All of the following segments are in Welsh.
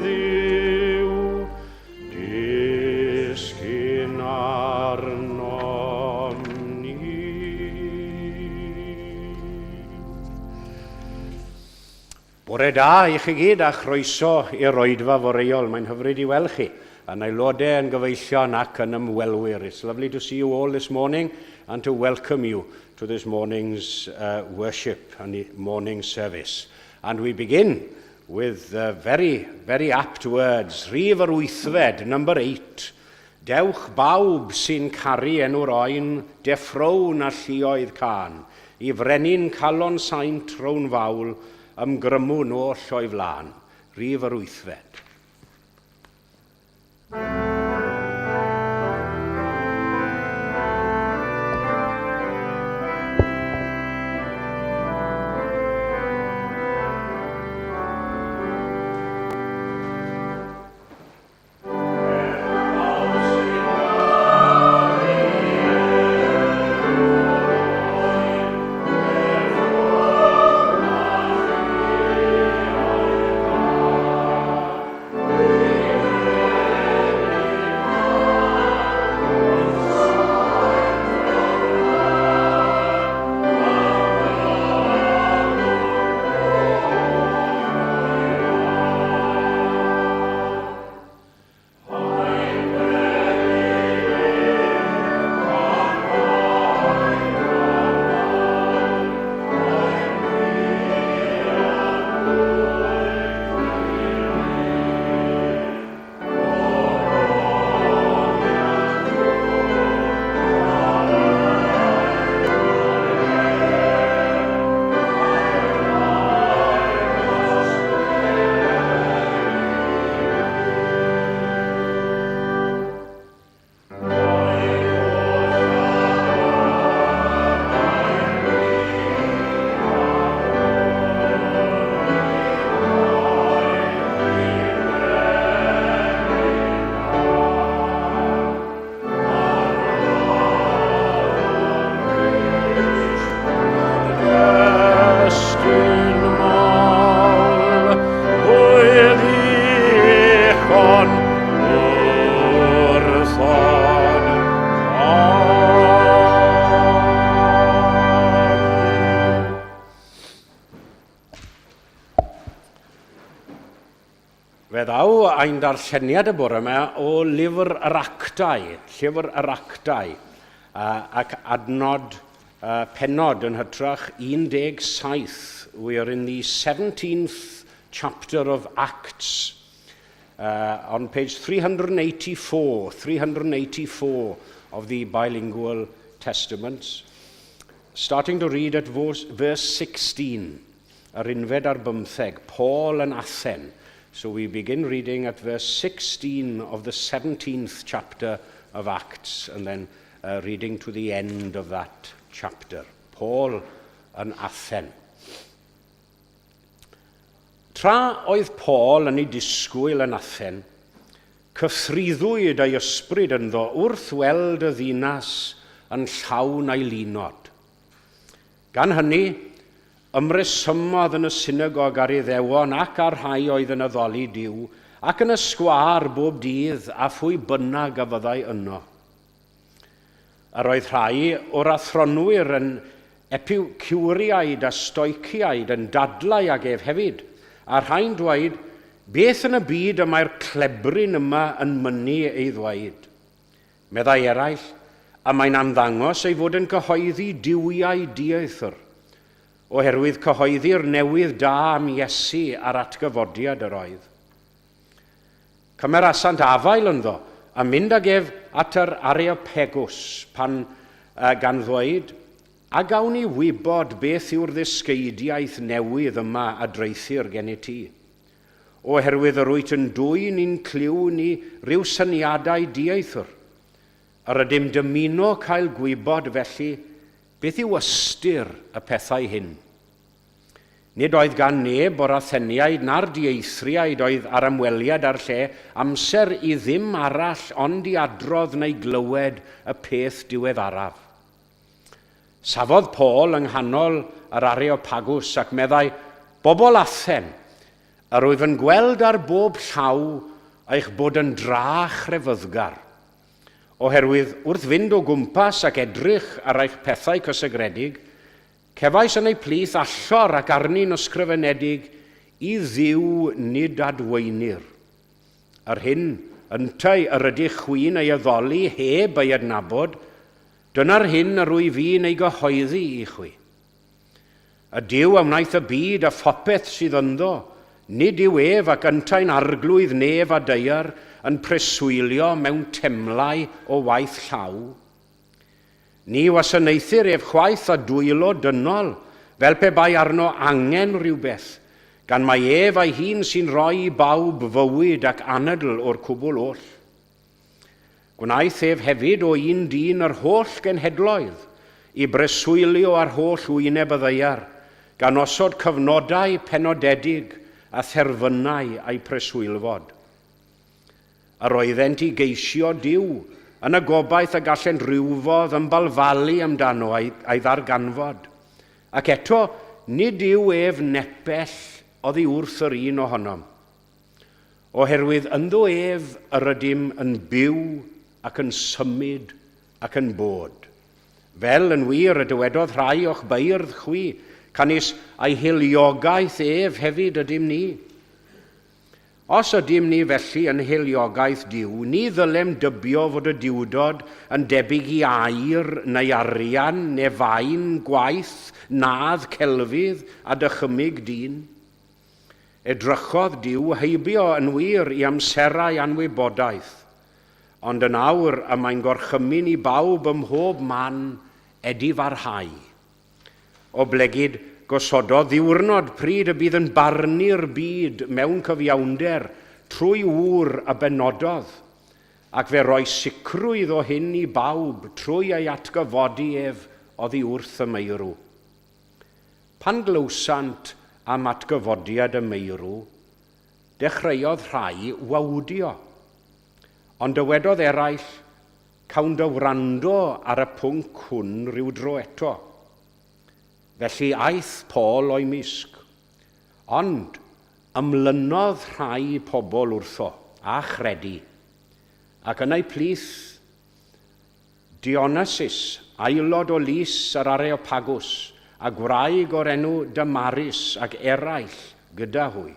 Dduw, disgyn arnom ni. Bore da i chi gyd a chroeso i'r oedfa foreol. Mae'n hyfryd i weld chi yn aelodau, yn gyfeillion ac yn ymwelwyr. It's lovely to see you all this morning and to welcome you to this morning's uh, worship and morning service. And we begin with uh, very, very apt words. Rhif yr wythfed, number 8. Dewch bawb sy'n caru enw'r oen, deffrown a lluoedd cân, i frenin calon saint rown fawl, ymgrymwn oll o'i flân. Rhif yr wythfed. Fe ddaw ein darlleniad y bore yma o lyfr yr Actau, llyfr yr Actau, ac adnod pennod yn hytrach 17. We are in the 17th chapter of Acts, uh, on page 384, 384 of the bilingual testaments, starting to read at verse, verse 16, yr unfed ar bymtheg, Paul yn Athen. So we begin reading at verse 16 of the 17th chapter of Acts, and then uh, reading to the end of that chapter. Paul yn Athen. Tra oedd Paul yn ei disgwyl yn Athen, cythruddwyd ei ysbryd ynddo wrth weld y ddinas yn llawn ailunod. Gan hynny, ymresymodd yn y synagog ar Iddewon ac ar rhai oedd yn addoli Duw, ac yn y sgwâr bob dydd a phwy bynnag a fyddai yno. Yr oedd rhai o'r athronwyr yn Epiwciwriaid a Stoiciaid yn dadlau ag ef hefyd, a rhai'n dweud, Beth yn y byd y mae'r clebryn yma yn mynnu ei ddweud? Meddai eraill, Y mae'n ymddangos ei fod yn cyhoeddi duwiau dieithr, oherwydd cyhoeddi'r newydd da am Iesu a'r atgyfodiad yr oedd. Cymerasant afael ynddo, a mynd ag ef at yr Areopagus, pan, uh, gan ddweud, A gawn ni wybod beth yw'r ddysgeidiaeth newydd yma a draethir gennyt ti? Oherwydd yr wyt yn dwyn i'n clyw ni ryw syniadau dieithr. Yr ydym dymuno cael gwybod felly beth yw ystyr y pethau hyn. Nid oedd gan neb o'r Atheniaid na'r dieithriaid oedd ar ymweliad â'r lle amser i ddim arall ond i adrodd neu glywed y peth diweddaraf. Safodd Paul yng nghanol yr Areopagus ac meddai, Bobl Athen, Yr wyf yn gweld ar bob llaw eich bod yn dra chrefyddgar, oherwydd wrth fynd o gwmpas ac edrych ar eich pethau cysegredig, cefais yn eu plith allor ac arni'n ysgrifenedig, I Dduw nid adwaenir. Yr hyn, yntau, yr ydych chwi'n ei addoli heb ei adnabod, dyna'r hyn yr wyf fi'n ei gyhoeddi i chwi. Y Duw a wnaeth y byd a phopeth sydd ynddo, nid yw ef ac yntau'n arglwydd nef a daear yn preswylio mewn temlau o waith llaw. Ni wasanaethir ef chwaith â dwylo dynol, fel pe bai arno angen rhywbeth, gan mai ef a'i hun sy'n rhoi i bawb fywyd ac anadl o'r cwbl oll. Gwnaeth ef hefyd o un dyn yr holl genhedloedd, i breswylio ar holl wyneb y ddaear, gan osod cyfnodau penodedig a therfynau a'u preswylfod. Yr oeddent i geisio Duw, yn y gobaith y gallent rywfodd ymbalfalu amdano a'i, a'i ddarganfod. Ac eto, nid yw ef nepell oddi wrth yr un ohonom. Oherwydd ynddo ef yr ydym yn byw ac yn symud ac yn bod. Fel, yn wir, y dywedodd rhai o'ch beirdd chwi, canys a'i hiliogaeth ef hefyd ydym ni. Os ydym ni felly yn hiliogaeth Duw, ni ddylem dybio fod y Duwdod yn debyg i aur neu arian neu faen gwaith nadd celfydd a dychymyg dyn. Edrychodd Duw heibio yn wir i amserau anwybodaeth, ond yn awr y mae'n gorchymyn i bawb ym mhob man edifarhau. Oblegid gosododd ddiwrnod pryd y bydd yn barnu'r byd mewn cyfiawnder trwy ŵr a benododd, ac fe roi sicrwydd o hyn i bawb trwy ei atgyfodi ef oddi wrth y meirw. Pan glywsant am atgyfodiad y meirw, dechreuodd rhai wawdio. Ond dywedodd eraill, Cawn dy wrando ar y pwnc hwn ryw dro eto. Felly aeth Paul o'i mysg. Ond ymlynodd rhai pobl wrtho, a chredu. Ac yn eu plith Dionysus, aelod o lys yr Areopagus, a gwraig o'r enw Damaris ac eraill gyda hwy.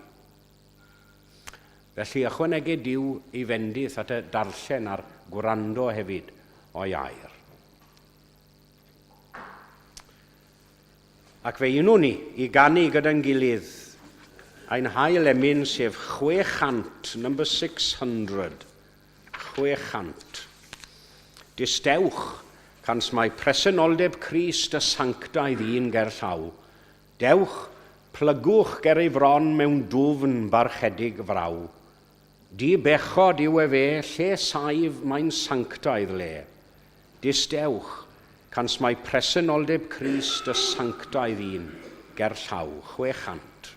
Felly ychwanegu Duw ei fendith at y darllen a'r gwrando hefyd o'i air. Ac fe unwn ni i ganu gyda'n gilydd ein hail emyn sef 600, number 600. 600. Distewch, cans mae presenoldeb Crist y sanctaidd un ger llaw. Dewch, plygwch ger ei fron mewn dwfn barchedig fraw. Di bechod yw ef e, lle saif mae'n sanctaidd le. Distewch, cans mae presenoldeb Crist y sanctaidd un ger llaw. 600.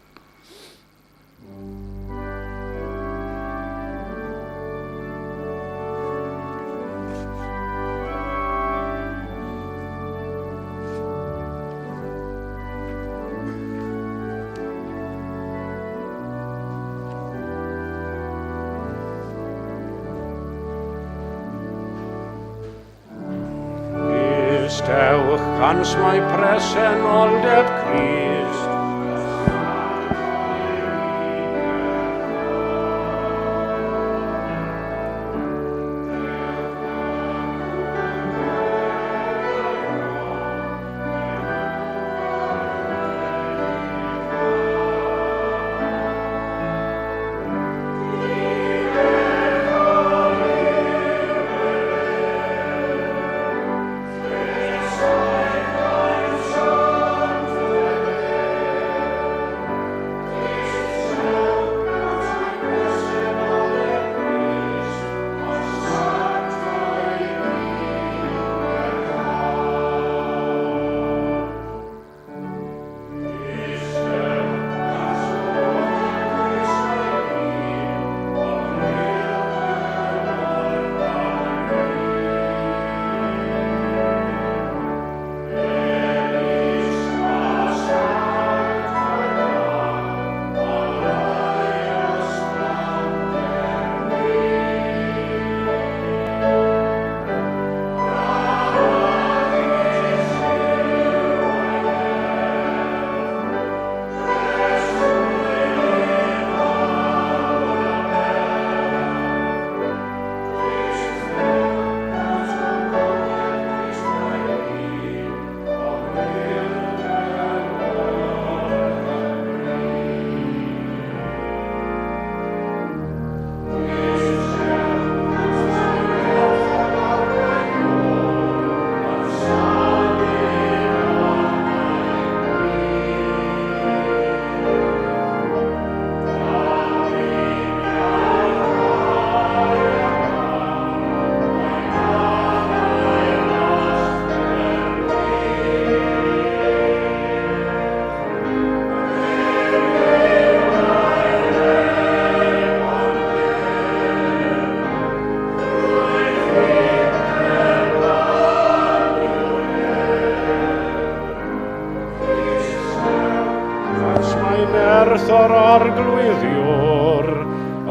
Dewch cans mae presenoldeb Crist.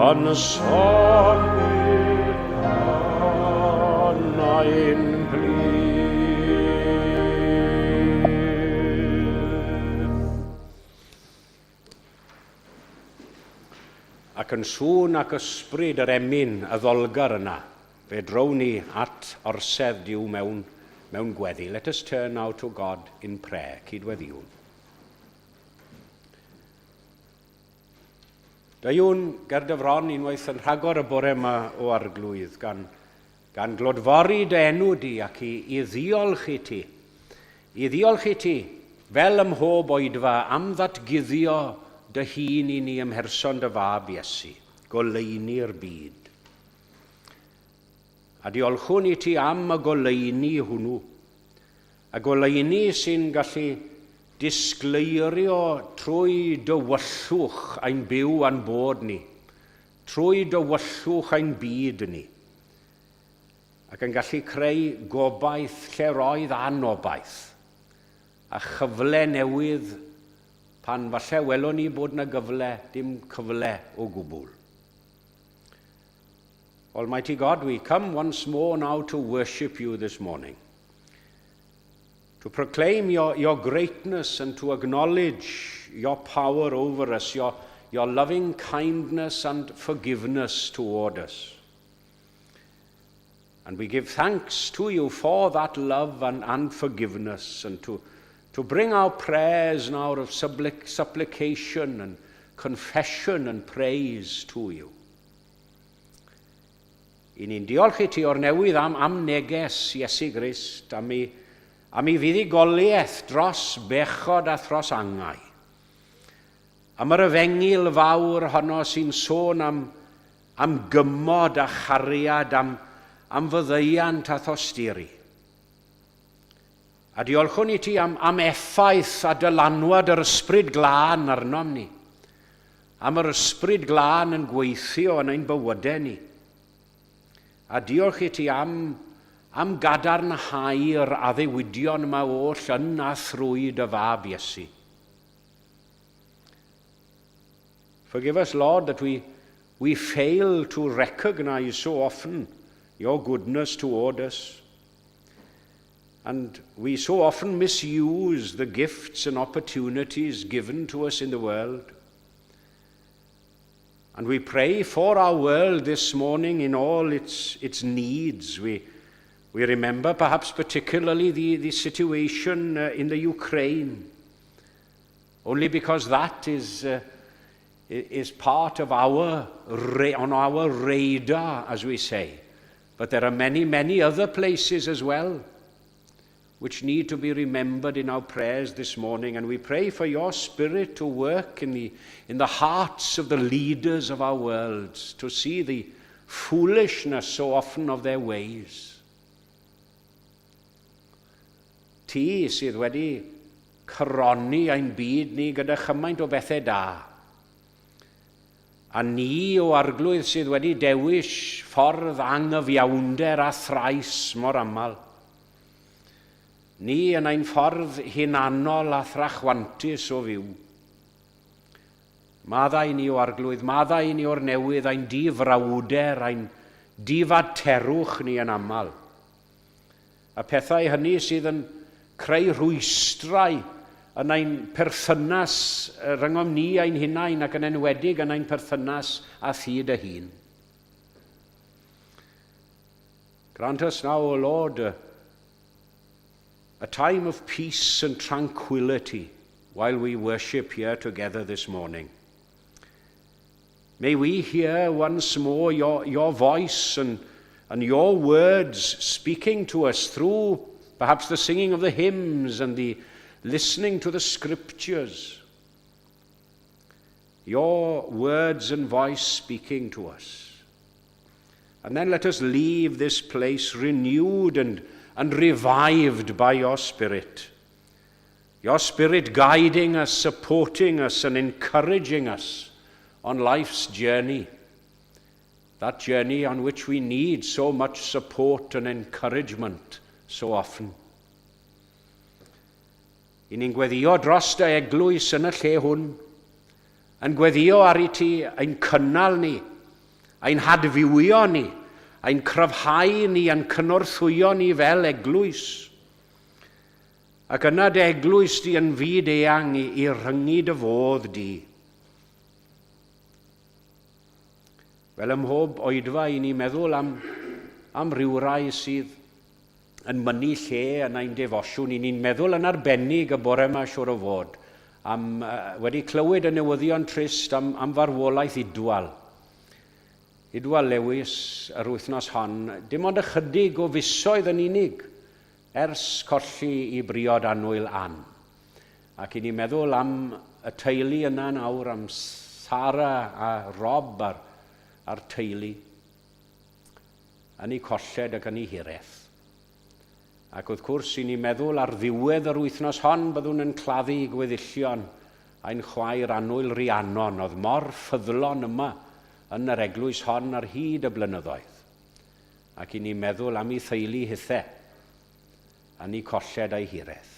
Yn symud yn ein plith. Ac yn sŵn ac ysbryd yr emyn addolgar yna, fe drown ni at orsedd Duw mewn, mewn gweddi. Let us turn now to God in prayer. Cydweddïwn. Deuwn ger dy fron unwaith yn rhagor y bore yma o Arglwydd, gan, gan glodfori dy enw di ac i, i ddiolch i ti. I ddiolch i ti, fel ym mhob oedfa, am ddatguddio dy hun i ni ym mherson dy fab Iesu, goleuni'r byd. A diolchwn i ti am y goleuni hwnnw, Y goleuni sy'n gallu disgleirio trwy dywyllwch ein byw a'n bod ni, trwy dywyllwch ein byd ni, ac yn gallu creu gobaith lle roedd anobaith, a chyfle newydd pan falle welwn ni bod 'na gyfle, dim cyfle o gwbl. Almighty God, we come once more now to worship you this morning. To proclaim your, your greatness and to acknowledge your power over us, your, your loving kindness and forgiveness toward us. And we give thanks to you for that love and, and forgiveness and to, to bring our prayers now of supplication and confession and praise to you. I ni'n diolch i ti o'r newydd am, am neges Iesu Grist, am ei, am ei fuddugoliaeth dros bechod a thros angau. Am yr efengyl fawr honno sy'n sôn am, am gymod a chariad, am, am fyddeiant a thosturi. A diolchwn i ti am, am effaith a dylanwad yr Ysbryd Glân arnom ni. Am yr Ysbryd Glân yn gweithio yn ein bywydau ni. A diolch i ti am, am gadarnhau'r addewidion yma oll yn a thrwy dy fab Iesu. Forgive us, Lord, that we, we fail to recognize so often your goodness toward us. And we so often misuse the gifts and opportunities given to us in the world. And we pray for our world this morning in all its, its needs. We, we remember perhaps particularly the, the situation uh, in the Ukraine, only because that is, uh, is part of our, on our radar, as we say. But there are many, many other places as well which need to be remembered in our prayers this morning. And we pray for your Spirit to work in the, in the hearts of the leaders of our world, to see the foolishness so often of their ways. Ti sydd wedi coroni ein byd ni gyda chymaint o bethau da. A ni, o Arglwydd, sydd wedi dewis ffordd anghyfiawnder a thrais mor aml. Ni yn ein ffordd hunanol a thrachwantus o fyw. Maddau ni, o Arglwydd, maddau ni o'r newydd ein difrawder, ein difaterwch ni yn aml. Y pethau hynny sydd yn creu rhwystrau yn ein perthynas rhyngom ni ein hunain ac yn enwedig yn ein perthynas â thi dy hun. Grant us now, O Lord, a, a time of peace and tranquility while we worship here together this morning. May we hear once more your, your voice and, and your words speaking to us through perhaps the singing of the hymns and the listening to the scriptures. Your words and voice speaking to us. And then let us leave this place renewed and, and revived by your Spirit. Your Spirit guiding us, supporting us, and encouraging us on life's journey. That journey on which we need so much support and encouragement so often. I ni'n gweddio dros dy eglwys yn y lle hwn, yn gweddio ar i ti ein cynnal ni, Ein hadfywio ni, ein cryfhau ni, a'n cynorthwyo ni fel eglwys. Ac yna dy eglwys di yn fyd eang i, i rhyngu dy fodd di. Fel ym mhob oedfa i ni meddwl am, am rywrai sydd yn mynnu lle yn ein defosiwn. I ni'n meddwl yn arbennig y bore yma siwr o fod am, uh, wedi clywed y newyddion trist am, am farwolaeth Idwal. Idwal Lewis yr wythnos hon, dim ond ychydig o fisoedd yn unig ers colli i briod annwyl Ann. Ac i ni meddwl am y teulu yna nawr, am Sara a Rob a'r, a'r teulu, yn eu colled ac yn eu hiraeth. Ac wrth gwrs, i ni meddwl ar ddiwedd yr wythnos hon byddwn yn claddu gweddillion ein chwaer annwyl Rhiannon oedd mor ffyddlon yma yn yr eglwys hon ar hyd y blynyddoedd. Ac i ni meddwl am ei theulu hithe, yn ei colled a'i hiraeth.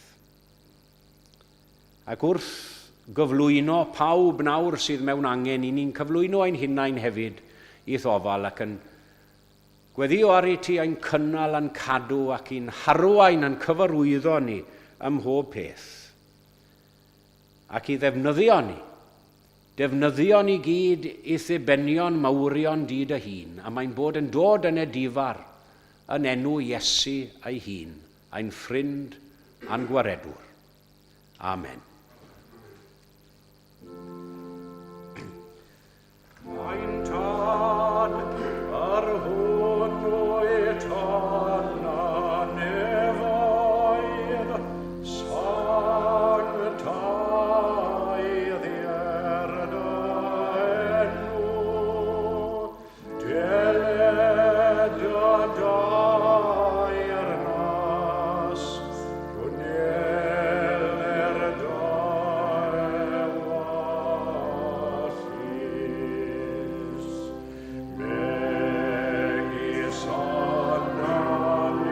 Ac wrth gyflwyno pawb nawr sydd mewn angen, i ni'n cyflwyno ein hunain hefyd i'th ofal ac yn Gweddïo ar i ti ein cynnal a'n cadw ac i'n harwain a'n cyfarwyddo ni ym mhob peth. Ac i ddefnyddio ni, defnyddio ni gyd i'th ddibenion mawrion di dy hun, a mae'n bod yn dod yn edifar yn enw Iesu ei hun, ein ffrind a'n gwaredwr. Amen. Ein Tad, yr hwn wyt yn y nefoedd, sanctaidd i'r dy enw, deled dy deyrnas, gwneler dy ewyllys. Megis yn y nef,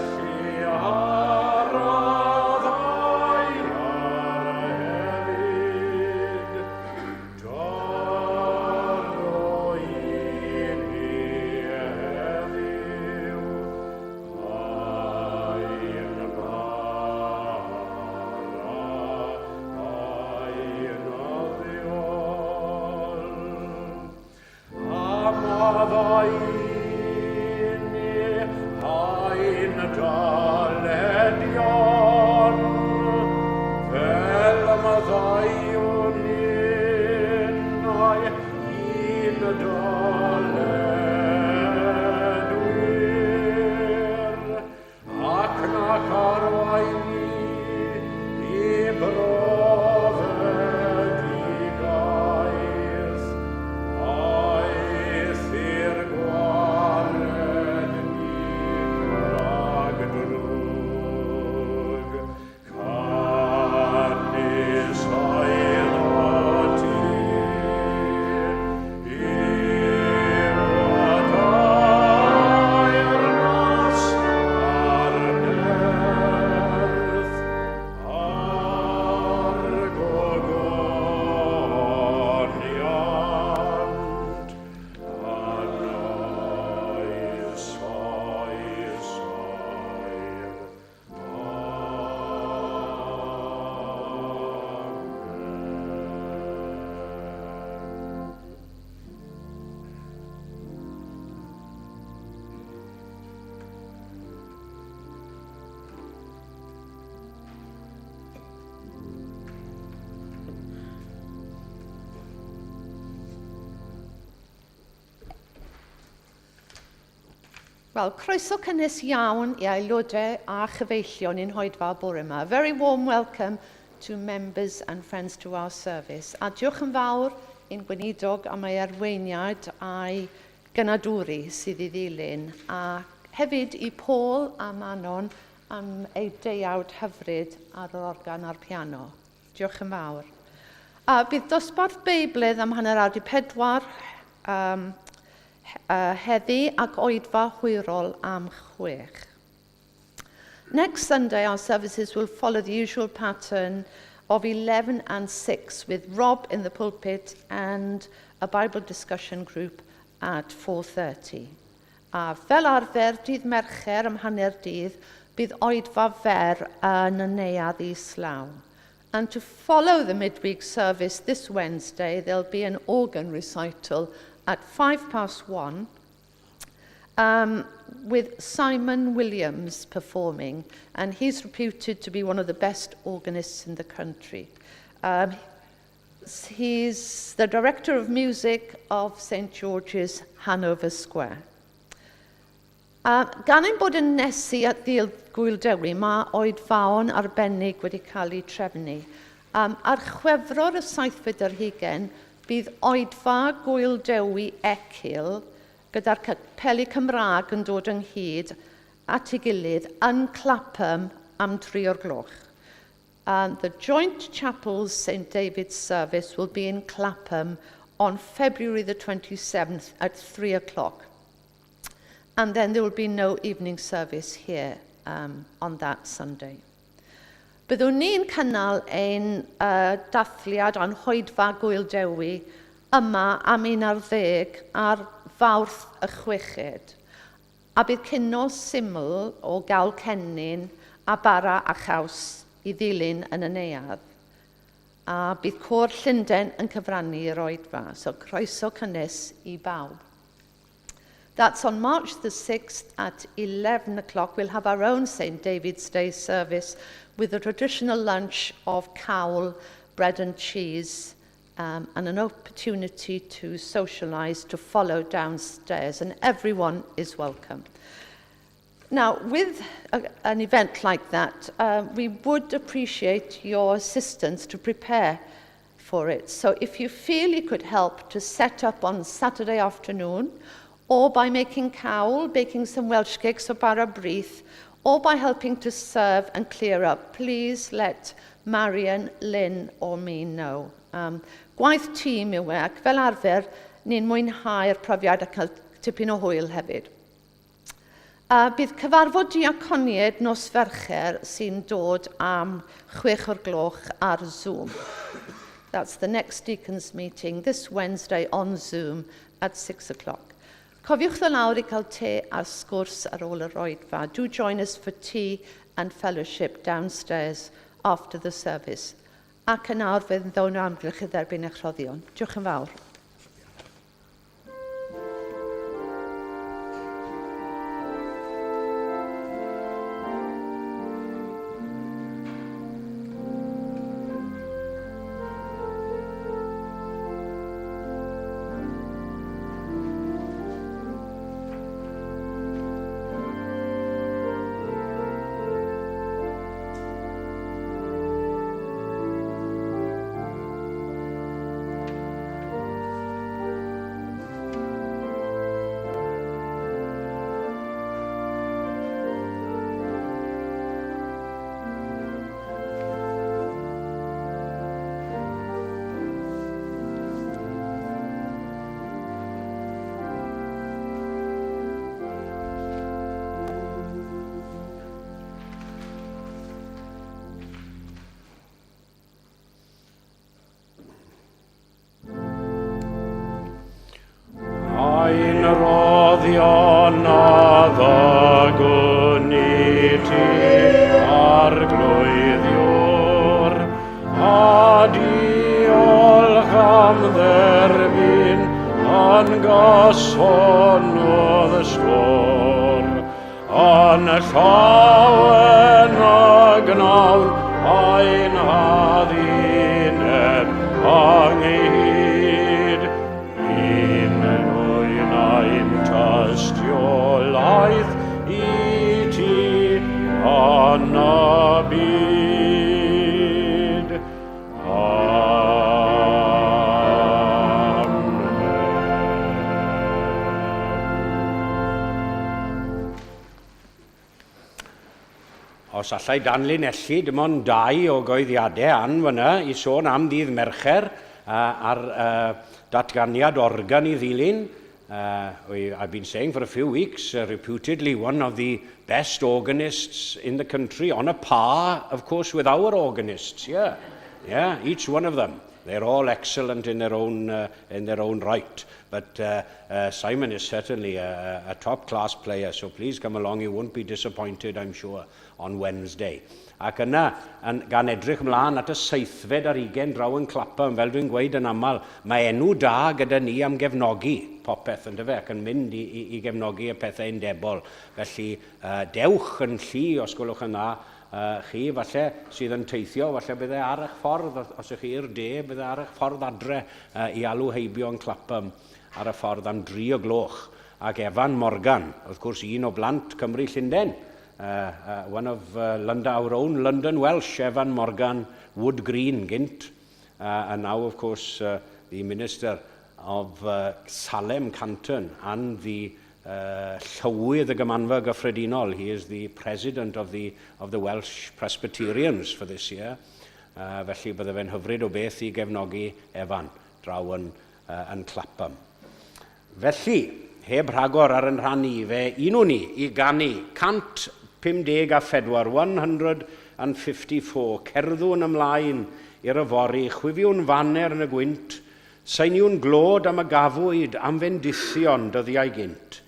felly ar y ddaear hefyd, dyro i ni heddiw ein bara A maddau i ni ein dyledion, fel y maddeuwn ninnau i'n dyledwyr. Ac nac arwain ni i brofedigaeth, aeth i'r gwared ni rhag drwg. Canys aelod ti Wel, croeso cynnes iawn i aelodau a chyfeillion i'n hoedfa bore yma. A very warm welcome to members and friends to our service. A diolch yn fawr i'n gweinidog am ei arweiniad a'i gynadwri sydd i ddilyn, a hefyd i Paul a Manon am eu deuawd hyfryd ar yr organ a'r piano. Diolch yn fawr. A bydd dosbarth Beibledd am 3:30 um, heddi ac oedfa hwyrol am 6. Next Sunday, our services will follow the usual pattern. of 11 and 6 with Rob in the pulpit and a Bible discussion group at 4.30. A fel arfer, dydd Mercher am hanner dydd, bydd oedfa fer yn y neuadd islaw. And to follow the midweek service this Wednesday, there'll be an organ recital at 1:05 with Simon Williams performing, and he's reputed to be one of the best organists in the country. He's the director of music of St George's, Hanover Square. Gan ein bod yn nesu at ddydd Gŵyl Dewi, mae oedfaon arbennig wedi cael eu trefnu. Um, ar Chwefror y saithfed ar hugain, bydd oedfa Gŵyl Dewi Ecil gyda'r capeli Cymraeg yn dod ynghyd at ei gilydd yn Clapham am dri o'r gloch. And the Joint Chapel's St David's service will be in Clapham on February the 27th at 3 o'clock. And then there will be no evening service here um, on that Sunday. Byddwn ni'n cynnal ein uh, dathliad a'n hoedfa Gwyl Dewi yma am 11 ar Fawrth y chweched. A bydd cinio syml o gawl cennin a bara a chaws i ddilyn yn y neuadd. A bydd Côr Llundain yn cyfrannu i'r oedfa, so croeso cynnes i bawb. That's on March the 6th at 11 o'clock. We'll have our own St. David's Day service with the traditional lunch of cawl, bread and cheese, um, and an opportunity to socialise to follow downstairs, and everyone is welcome. Now, with a, an event like that, we would appreciate your assistance to prepare for it. So if you feel you could help to set up on Saturday afternoon, or by making cawl, baking some Welsh cakes or bara brith, or by helping to serve and clear up, please let Marion, Lynn or me know. Um, gwaith tîm yw e, ac fel arfer, ni'n mwynhau'r profiad a cael tipyn o hwyl hefyd. A bydd cyfarfod diaconiaid nos Fercher sy'n dod am chwech o'r gloch ar Zoom. That's the next deacons meeting this Wednesday on Zoom at 6 o'clock. Cofiwch ddod lawr i cael te a sgwrs ar ôl yr oedfa. Do join us for tea and fellowship downstairs after the service. Ac yn awr fe ddown o amgylch i dderbyn eich rhoddion. Diolch yn fawr. Ein roddion a ddygwn i ti, Arglwydd Iwr, a diolch am dderbyn yn gyson o ddysgwr. Yn llawen y gnawn ein hadduned ynghyd. Un mwyn ein tystiolaeth i ti yn y byd. Amen. Os allai danlinellu dim ond dau o goeddiadau Ann fyna i sôn am ddydd Mercher uh, a'r uh, datganiad organ i ddilyn. Uh, we, I've been saying for a few weeks, uh, reputedly one of the best organists in the country, on a par, of course, with our organists, yeah. Yeah, each one of them. They're all excellent in their own, in their own right. But Simon is certainly a, a top-class player, so please come along. You won't be disappointed, I'm sure, on Wednesday. Ac yna, yn, gan edrych ymlaen at y seithfed ar hugen draw yn Clapham, fel dwi'n gweud yn aml, mae enw da gyda ni am gefnogi popeth, yn dyfe, ac yn mynd i, i, i gefnogi y pethau undebol. Felly, dewch yn llu, os gwelwch yn dda, chi, falle, sydd yn teithio, falle bydd e ar eich ffordd, os, os ych chi i'r de, bydd e ar eich ffordd adre i alw heibio yn Clapham ar y ffordd am dri o gloch. Ac Evan Morgan, wrth gwrs, un o blant Cymru Llundain, one of London, our own London Welsh, Evan Morgan, Wood Green, gynt, and now, of course, the Minister of Salem Canton and the Llywydd y Gymanfa Gyffredinol. He is the president of the, of the Welsh Presbyterians for this year. Felly bydde fe'n hyfryd o beth i gefnogi Evan draw yn, yn Clapham. Felly, heb rhagor ar yn rhan i, fe unwn ni i ganu 154, 154, cerddwn ymlaen i'r yfory, chwifiwn faner yn y gwynt, Seiniwn glod am y gafwyd am fendithion dyddiau gynt,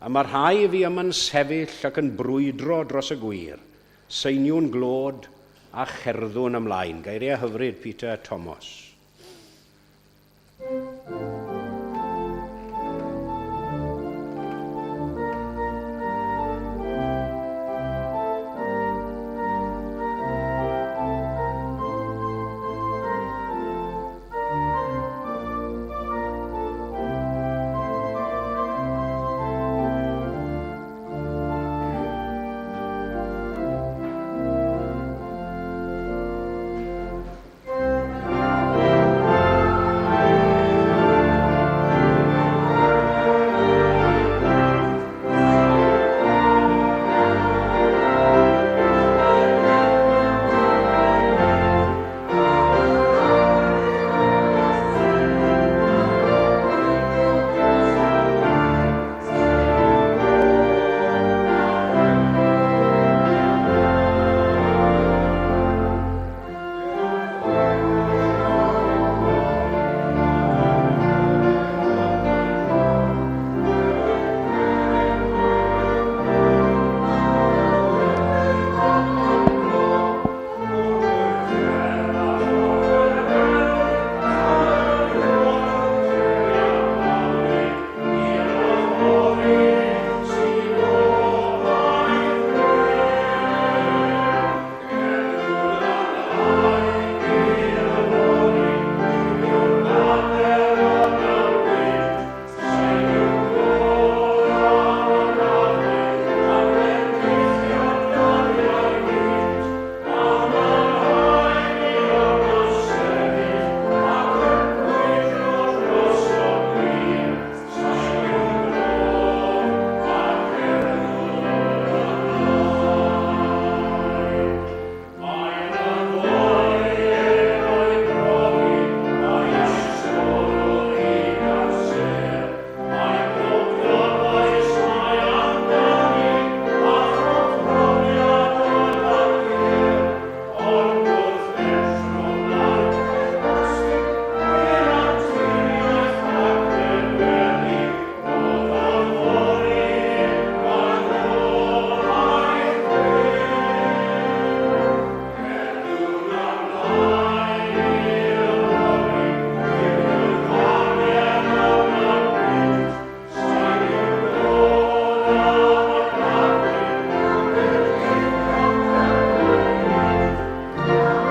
am y rhai fu yma'n sefyll ac yn brwydro dros y gwir, seiniwn glod a cherddwn ymlaen. Geiriau hyfryd Peter Thomas.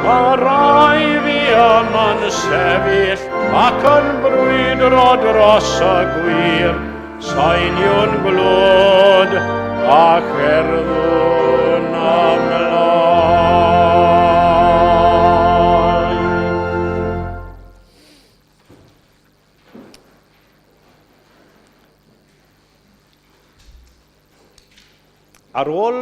Mae rai fi yma'n sefyll ac yn brwydro dros y gwir, saeniwn glod a cherddwn ymlaen. Ar ôl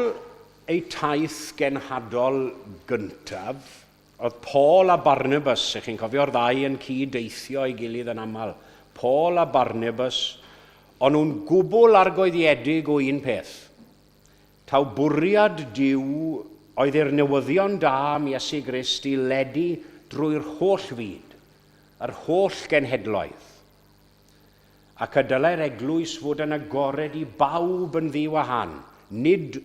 eu taith genhadol gyntaf, oedd Paul a Barnabas, ych chi'n cofio'r ddau yn cyd-deithio ei gilydd yn aml, Paul a Barnabas, o'n nhw'n gwbl argoeddiedig o un peth. Taw bwriad Duw oedd i'r newyddion da am Iesu Grist i ledu drwy'r holl fyd, yr holl genhedloedd. Ac y dylai'r eglwys fod yn agored i bawb yn ddi-wahân, nid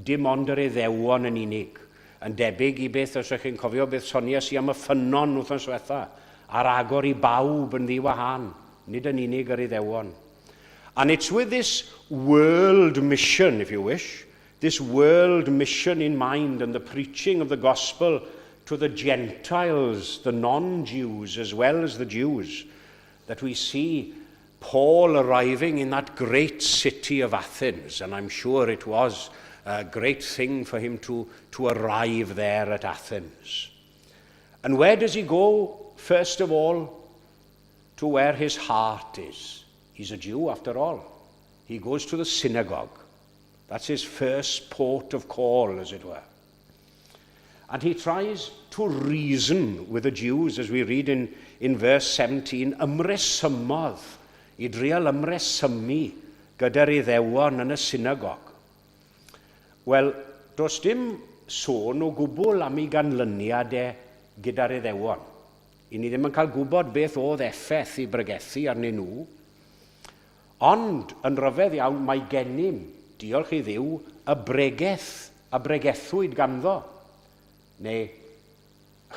dim ond yr Iddewon yn unig. Yn debyg i beth, os ydych chi'n cofio beth soniais i am y ffynnon wythnos diwetha, ar agor i bawb yn ddi-wahân, nid yn unig yr Iddewon. And it's with this world mission, if you wish, this world mission in mind and the preaching of the gospel to the Gentiles, the non-Jews as well as the Jews, that we see Paul arriving in that great city of Athens, and I'm sure it was a great thing for him to arrive there at Athens. And where does he go, first of all? To where his heart is. He's a Jew, after all. He goes to the synagogue. That's his first port of call, as it were. And he tries to reason with the Jews, as we read in verse 17, ymresymodd, i drial ymresymu gyda'r Iddewon yn y synagog. Wel, does dim sôn o gwbl am ei ganlyniad e gyda'r Iddewon. I ni ddim yn cael gwybod beth oedd effaith ei bregethu arnyn nhw. Ond, yn rhyfedd iawn, mae gennym, diolch i Dduw, y bregeth a bregethwyd ganddo. Neu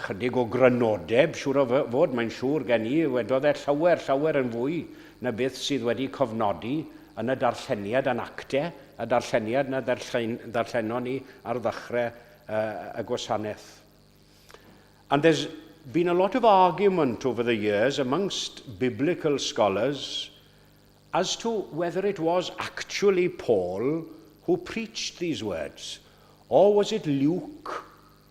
chydig o grynodeb, siŵr o fod, mae'n siŵr gen i, wedodd e llawer, llawer yn fwy na beth sydd wedi cofnodi yn y darlleniad yn Actau, y darlleniad na ddarllenon ni ar ddechrau y gwasanaeth. And there's been a lot of argument over the years amongst biblical scholars as to whether it was actually Paul who preached these words, or was it Luke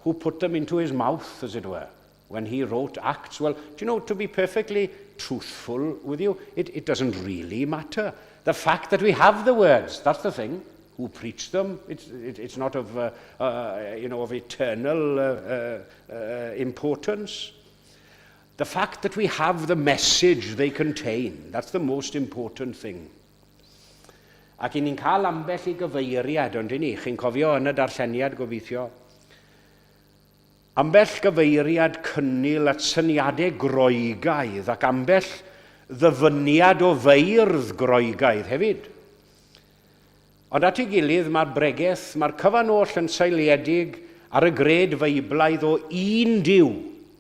who put them into his mouth, as it were, when he wrote Acts? Well, do you know, to be perfectly truthful with you, it doesn't really matter. The fact that we have the words, that's the thing. Who preached them, it's not of eternal importance. The fact that we have the message they contain, that's the most important thing. Ac i ni'n cael ambell i gyfeiriad, ond i ni, chi'n cofio yn y darlleniad gobeithio, ambell gyfeiriad cynnil at syniadau Groegaidd ac ambell ddyfyniad o feirdd Groegaidd hefyd. Ond at ei gilydd mae'r bregeth, mae'r cyfan oll yn seiliedig ar y gred Feiblaidd o un Duw,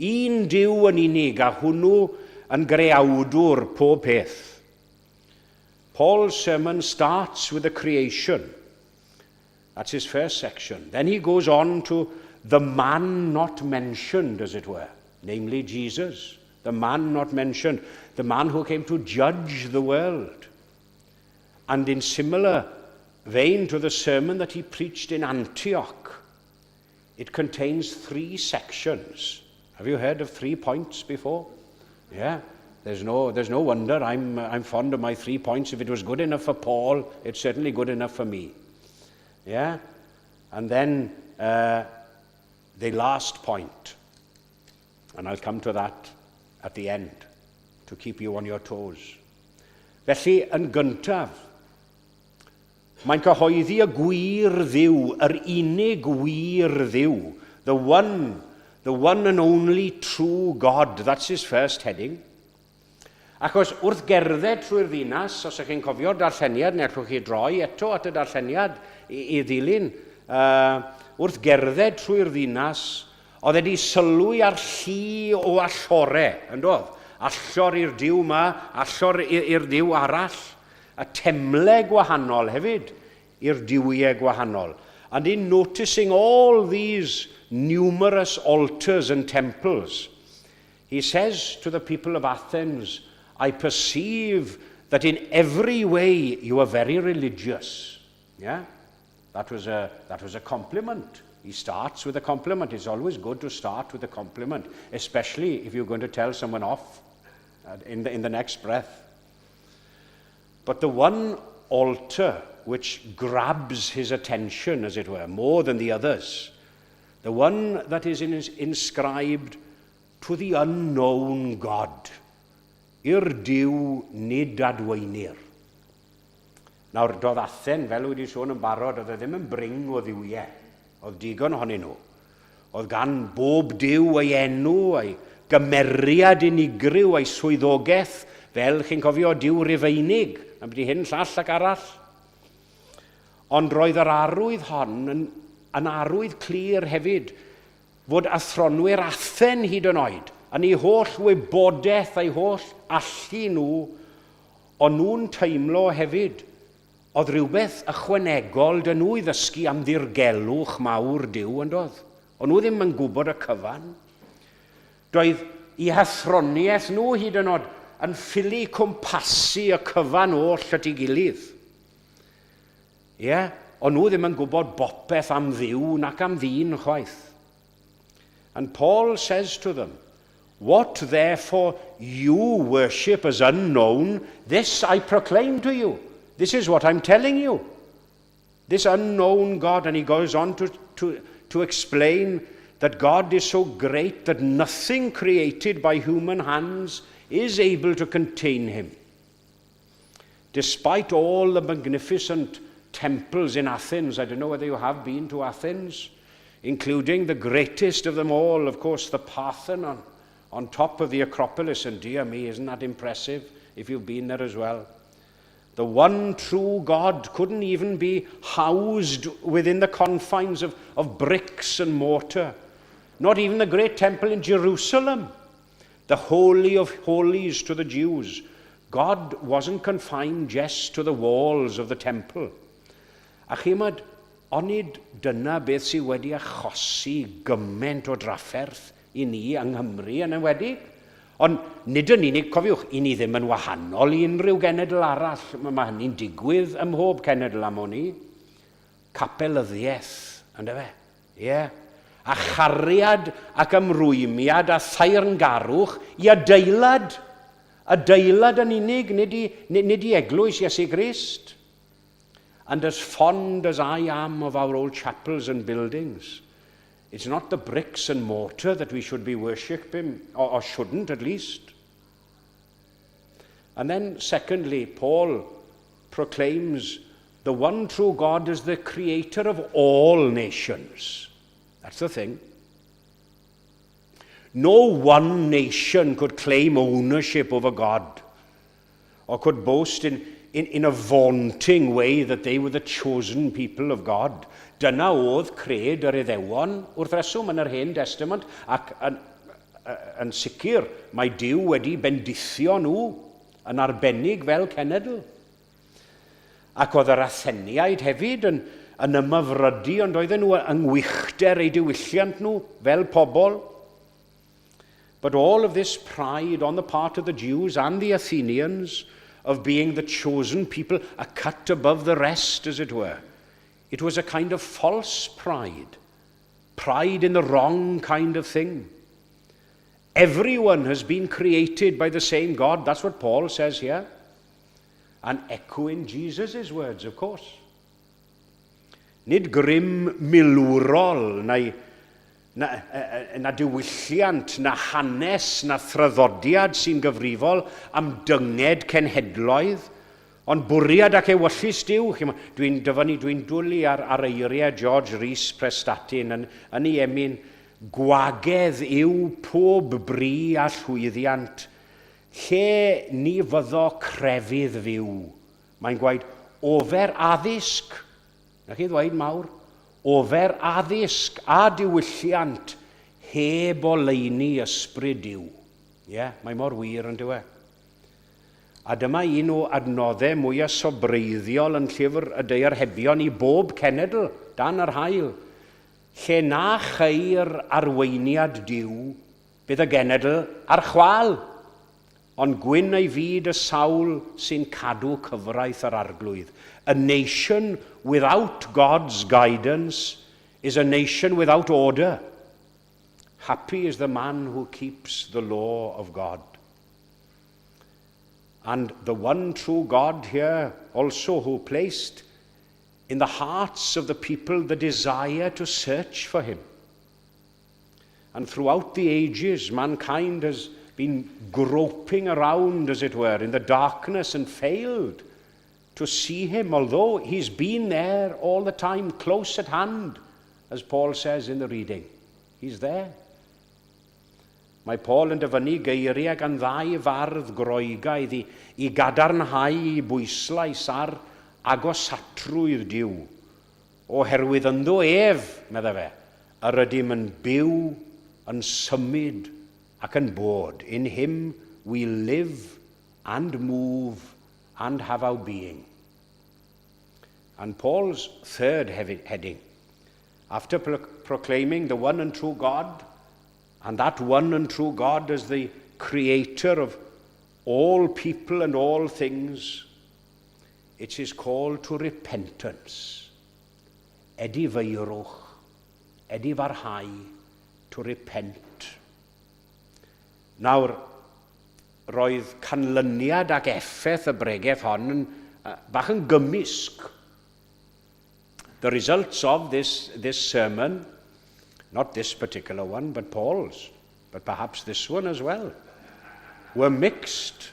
un Duw yn unig, a hwnnw yn greawdwr pob peth. Paul's sermon starts with the creation. That's his first section. Then he goes on to the man not mentioned, as it were, namely Jesus, the man not mentioned, the man who came to judge the world. And in similar vein to the sermon that he preached in Antioch, it contains three sections. Have you heard of 3 points before? Yeah. There's no wonder I'm fond of my 3 points. If it was good enough for Paul, it's certainly good enough for me. Yeah? And then the last point, and I'll come to that at the end to keep you on your toes. Felly, yn gyntaf, mae'n cyhoeddi y gwir Dduw, yr unig wir Dduw, the one and only true God. That's his first heading. Achos wrth gerdded trwy'r ddinas, os ydych chi'n cofio'r darlleniad, neu allwch chi droi eto at y darlleniad i ddilyn, wrth gerdded trwy'r ddinas, oedd wedi sylwi ar llu o allore, yn doedd? Allor i'r Duw 'ma, allor i'r Duw arall, a temle gwahanol hefyd i'r duwiau gwahanol. And in noticing all these numerous altars and temples, he says to the people of Athens, "I perceive that in every way you are very religious." Yeah? That was a compliment. He starts with a compliment. It's always good to start with a compliment, especially if you're going to tell someone off in the next breath. But the one altar which grabs his attention, as it were, more than the others, the one that is inscribed "to the unknown God", i'r Duw nid adwaenir. Nawr, doedd Athen, fel wedi sôn yn barod, oedd e ddim yn brin o dduwiau. Oedd digon ohonyn nhw. Oedd gan bob duw ei enw, ei gymeriad unigryw, ei swyddogaeth, fel chi'n cofio duw Rufeinig, am beth hyn, llall ac arall. Ond roedd yr arwydd hon yn, yn arwydd clir hefyd fod athronwyr Athen hyd yn oed, yn eu holl wybodaeth a'u holl allu nhw, o'n nhw'n teimlo hefyd oedd rhywbeth ychwanegol 'da nhw i ddysgu am ddirgelwch mawr Duw, yn doedd? O'n nhw ddim yn gwybod y cyfan. Doedd eu hathroniaeth nhw hyd yn oed yn ffili cwmpasu y cyfan oll at ei gilydd. Ie, yeah, o'n nhw ddim yn gwybod bopeth am Dduw nac am ddyn chwaith. And Paul says to them, "What therefore you worship as unknown, this I proclaim to you." This is what I'm telling you. This unknown God, and he goes on to explain that God is so great that nothing created by human hands is able to contain him. Despite all the magnificent temples in Athens, I don't know whether you have been to Athens, including the greatest of them all, of course, the Parthenon on top of the Acropolis. And dear me, isn't that impressive if you've been there as well? The one true God couldn't even be housed within the confines of bricks and mortar. Not even the great temple in Jerusalem, the holy of holies to the Jews. God wasn't confined just to the walls of the temple. A chimod, onid dyna beth sydd wedi achosi gymaint o drafferth i ni yng Nghymru yn enwedig? Ond nid yn unig, cofiwch, i ni ddim yn wahanol i unrhyw genedl arall. Mae hynny'n digwydd ym mhob cenedl am wn i. Capelyddiaeth, yndyfe? Ie. Yeah. A chariad ac ymrwymiad a theyrngarwch i adeilad. Adeilad yn unig, nid i eglwys Iesu Grist. And as fond as I am of our old chapels and buildings, it's not the bricks and mortar that we should be worshipping, or shouldn't at least. And then, secondly, Paul proclaims the one true God as the creator of all nations. That's the thing. No one nation could claim ownership over God or could boast in a vaunting way that they were the chosen people of God. Dyna oedd cred yr Iddewon wrth reswm yn yr Hen Testament ac yn sicr mae Duw wedi bendithio nhw yn arbennig fel cenedl. Ac oedd yr Atheniaid hefyd yn ymhyfrydu, ond oedden nhw yng ngwychder eu diwylliant nhw fel pobl. But all of this pride on the part of the Jews and the Athenians of being the chosen people, a cut above the rest, as it were, it was a kind of false pride, pride in the wrong kind of thing. Everyone has been created by the same God. That's what Paul says here. And echoing Jesus' words, of course. Nid grym milwrol na diwylliant, na hanes, na thraddodiad sy'n gyfrifol am dynged cenhedloedd, ond bwriad ac ewyllys Duw. Dwi'n dyfynnu, dwi'n dwlu ar eiriau George Rees Prestatyn yn ei emyn, "Gwagedd yw pob bri a llwyddiant, lle ni fyddo crefydd fyw." Mae'n gweud, ofer addysg, na chi ddweud mawr, ofer addysg a diwylliant heb oleuni ysbryd Duw. Ie, yeah, mae mor wir yn dyw e. A dyma un o adnoddau mwyaf sobreiddiol yn llyfr y Diharebion i bob cenedl dan yr haul. Lle na cheir arweiniad Duw, bydd y genedl ar chwâl. Ond gwyn ei fyd y sawl sy'n cadw cyfraith yr Arglwydd. A nation without God's guidance is a nation without order. Happy is the man who keeps the law of God. And the one true God here also, who placed in the hearts of the people the desire to search for him. And throughout the ages, mankind has been groping around, as it were, in the darkness and failed to see him, although he's been there all the time, close at hand, as Paul says in the reading. He's there. Mae Paul yn dyfynnu geiriau gan ddau fardd Groegaidd i, i gadarnhau ei bwyslais ar agosatrwydd Duw. Oherwydd ynddo ef, meddai fe, yr ydym yn byw, yn symud ac yn bod. In him we live and move and have our being. And Paul's third heading, after pro proclaiming the one and true God, and that one and true God as the creator of all people and all things, it's his call to repentance. Edifeirwch, edifarhau, to repent. Nawr, roedd canlyniad ac effaith y bregeth hon yn bach yn gymysg. The results of this, this sermon, not this particular one, but Paul's, but perhaps this one as well, were mixed.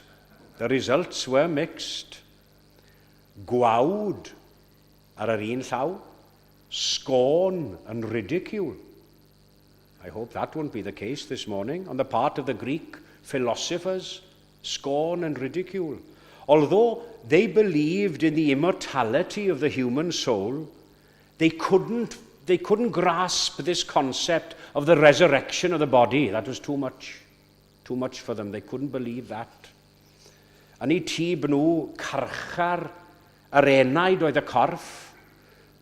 The results were mixed. Gwawd ar yr un llaw, scorn and ridicule. I hope that won't be the case this morning. On the part of the Greek philosophers, scorn and ridicule. Although they believed in the immortality of the human soul, they couldn't, they couldn't grasp this concept of the resurrection of the body. That was too much. Too much for them. They couldn't believe that. Yn eu tyb nhw, carchar yr enaid oedd y corff,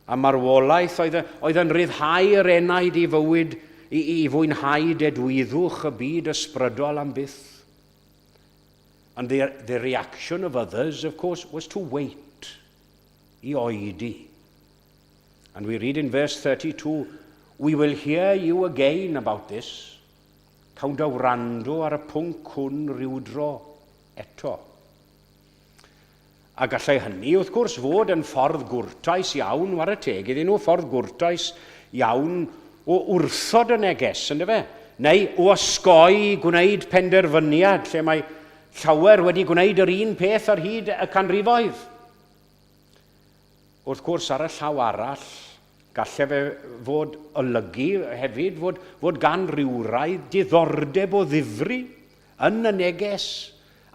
a marwolaeth oedd, oedd yn rhyddhau yr enaid i fywyd, i, i fwynhau dedwyddwch y byd ysbrydol am byth. And the, the reaction of others, of course, was to wait, i oedi. And we read in verse 32, we will hear you again about this. Cawn dy wrando ar y pwnc hwn rywdro eto. A gallai hynny, wrth gwrs, fod yn ffordd gwrtais iawn, ware teg iddyn nhw, ffordd gwrtais iawn o wrthod y neges, ynddo fe? Neu o osgoi gwneud penderfyniad lle mae llawer wedi gwneud yr un peth ar hyd y canrifoedd. Wrth gwrs, ar y llaw arall, gallai fe fod olygu hefyd fod, fod gan rywrai diddordeb o ddifri yn y neges,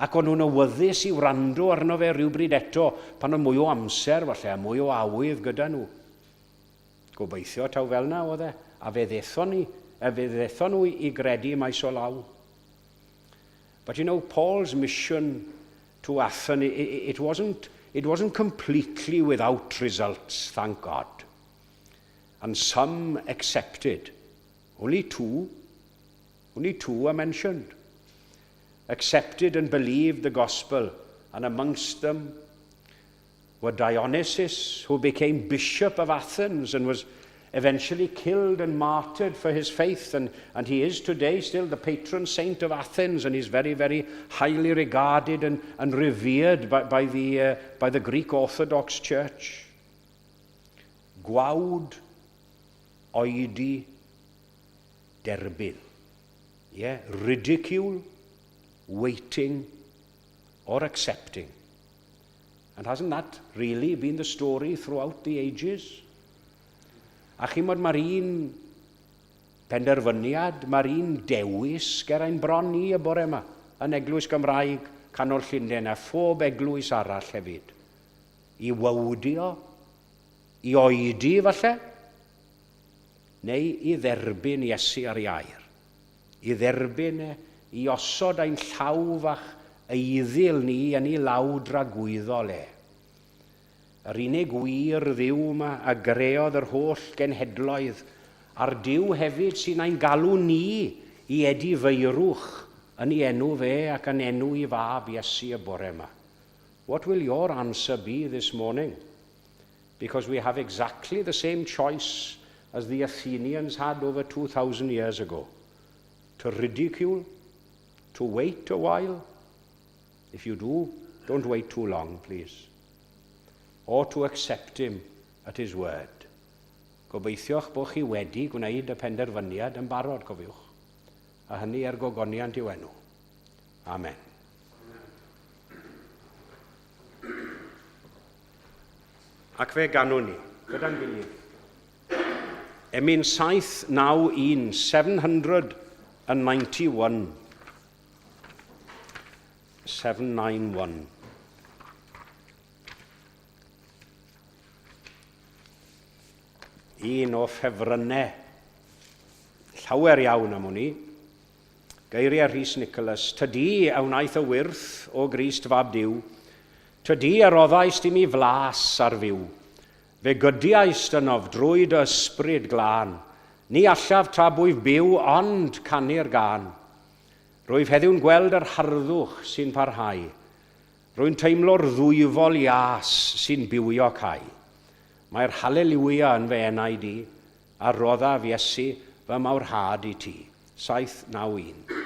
ac o'n nhw'n awyddus i wrando arno fe rhywbryd eto, pan oedd mwy o amser, falle, a mwy o awydd gyda nhw. Gobeithio taw fel na oedd e, a fe ddethon ni, a fe ddethon nhw i gredu maes o law. But you know, Paul's mission to Athens, it, it, wasn't, it wasn't completely without results, thank God. And some accepted. Only two, only two are mentioned. Accepted and believed the gospel, and amongst them were Dionysius, who became bishop of Athens and was eventually killed and martyred for his faith. And, and he is today still the patron saint of Athens, and he's very, very highly regarded and, and revered by, by, the, uh, by the Greek Orthodox Church. Gwawd, oedi, derbyn. Yeah, ridicule, waiting, or accepting. And hasn't that really been the story throughout the ages? A chimod, mae'r un penderfyniad, mae'r un dewis ger ein bron ni y bore yma, yn Eglwys Gymraeg Canol Llundain a phob eglwys arall hefyd. I wawdio, i oedi falle, neu i dderbyn Iesu ar ei air. I dderbyn e, i osod ein llaw fach eiddil ni yn ei law dragwyddol e. Yr unig wir Dduw 'ma a greodd yr holl genhedloedd, a'r Duw hefyd sy'n ein galw ni i edifeirwch yn ei enw fe ac yn enw ei fab Iesu y bore 'ma. What will your answer be this morning? Because we have exactly the same choice as the Athenians had over 2,000 years ago. To ridicule, to wait a while. If you do, don't wait too long, please. Or to accept him at his word. Gobeithio'ch bod chi wedi gwneud y penderfyniad yn barod, cofiwch. A hynny er gogoniant i'w enw. Amen. Ac fe ganwn ni, gyda'n gilydd. Emyn 791, 791. 791. Un o ffefrynnau llawer iawn am wn i. Geiriau Rhys Nicholas, Tydi a wnaeth y wyrth o Grist fab Duw, Tydi a roddaist i mi flas ar fyw. Fe gydiaist ynof drwy dy ysbryd glân, Ni allaf tra bwyf byw ond canu'r gân. Rwyf heddiw'n gweld yr harddwch sy'n parhau, Rwy'n teimlo'r ddwyfol ias sy'n bywio cau. Mae'r haleliwia yn fy enaid i, A roddaf, Iesu, fy mawrhad i ti. 791.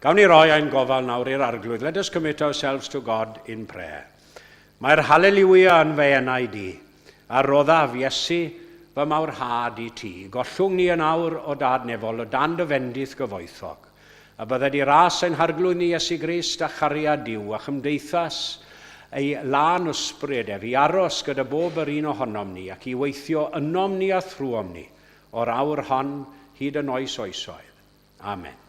Gawn ni roi ein gofal nawr i'r Arglwydd. Let us commit ourselves to God in prayer. Mae'r Haleliwia yn fy enaid i, a roddaf, Iesu, fy mawrhad i ti. Gollwng ni yn awr, o Dad nefol, o dan dy fendith gyfoethog. A bydded i ras ein Harglwydd ni Iesu Grist a chariad Duw a chymdeithas ei lân ysbryd ef i aros gyda bob yr un ohonom ni ac i weithio ynom ni a thrwom ni o'r awr hon hyd yn oes oesoedd. Amen.